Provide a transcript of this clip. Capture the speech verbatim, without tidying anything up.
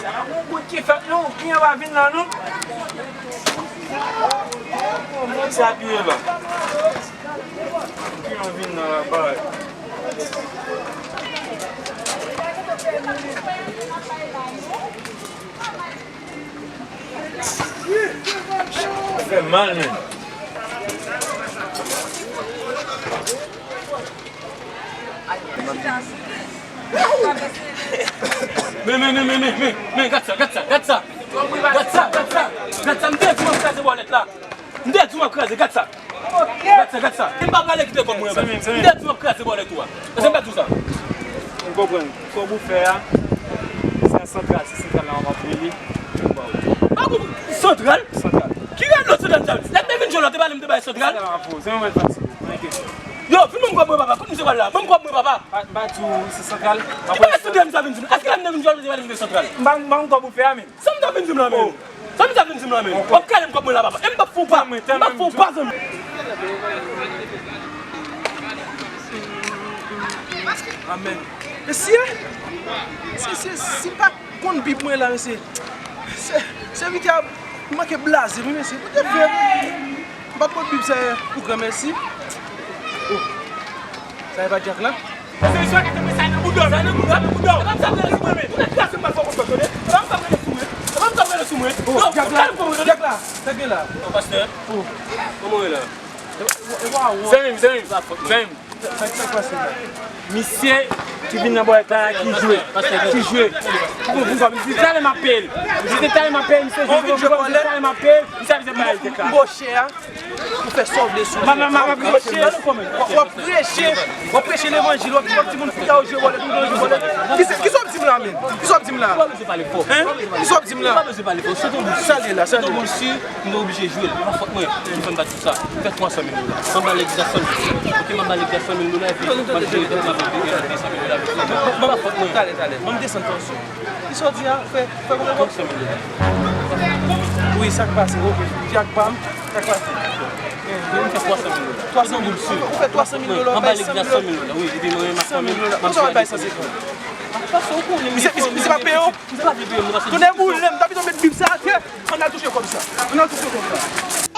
Sa pa gon gout ki fèt non, ou ki anba vin la non. Bon, mwen sa piye la. Ou ki an vin nan la bay. Fè mal menm. Men, men, men, men, men, men, men, gad sa, gad sa, gad sa. Gad sa, gad sa. Gad sa, m te di w ap kraze bòlèt la. M te di w ap kraze, gad sa. Gad sa, gad sa. M pa prale kite kòb mwen anba. M te di w ap kraze bòlèt ou a. Èske m pa di w sa? M konprann. Kòb ou fè a, se nan santral, se santral la w ap peye. Santral? Santral. Ki ralo santral sa? Lè m te vin jwe la, w te pale m te bay santral? Santral ap fè w. Se yon mèt fasil. Yo, vin ban m kòb mwen papa. Kot misye pral la? Ban m kòb mwen papa. M pa, m pa di w se santral. Ki bagay santral misye ap vin di m? Èske lè m te vin jwe la, w te pale m de santral? M pa, m pa konn kòb ou fè a menm. Sa misye ap vin di m la menm? Sa misye ap vin di m la menm? W ap kale m kòb mwen la papa. E m p ap fè w pa, m p ap fè w pa zanmi. Amèn. Mesye, si, si, si m pa konn Bib mwen la, mesye. Se, sèvitè a manke blaze, wi, mesye. Bondye fè. M pa t pot Bib sa yè pou granmèsi. Oh. Sa e pa Dyak la? Se swa ki te mwen sa nan bouda, sa nan bouda, nan bouda. E pa m sa prale sou mwen, men. Ou nan kras m pa fò konprann, tande? E pa m sa prale sou mwen. E pa m sa prale sou mwen. Oh, Dyak la, Dyak la. Sa gen la? Oh, pastè. Oh. Kòman w ye la? Zanmi m, zanmi m, zanmi m. Misye ki vin nan bòlèt la ki jwe, ki jwe. Pou, pou, pou, misye talè m ap peye l. Misye talè m ap peye l, misye jwe pou talè m ap peye l. Misye ap jwe bòlèt la. Ou fè sa w vle sou mwen. W ap preche, w ap preche levanjil, w ap di moun fouta yo jwe bòlèt, tout moun jwe bòlèt. Kisa, kisa w ap di m la menm? Kisa w ap di m la? Hein? Kisa w ap di m la? Sa l ye la, sa l ye. M te oblije jwe l. Pa fòt mwen. Ki fè m pa di sa? M fè twa san mil dola. M ap ba lèg la san mil. Ok, m ap ba lèg la san mil dola epi m ap jere tèt mwen avèk de san mil dola. Pa fòt mwen. Talè, talè. Ban m desann tansyon. Kisa w di a? Fè, fè konbyen? Twa san mil dola. Wi, sa k pase? Ok. Dyak pa m. Sa k pase? M fè twa san mil dola. Twa san mil. Ou fè twa san mil dola, ou bay san mil dola. Wi, epi mwen, m ap san mil dola. Kisa w bay san senkant? Misye, misye, misye pa peye w? Misye pa vle peye m, non, paske... Tonnè boule m, ta pito met Bib sa atè. Ann al touche kòb sa. Ann al touche kòb sa.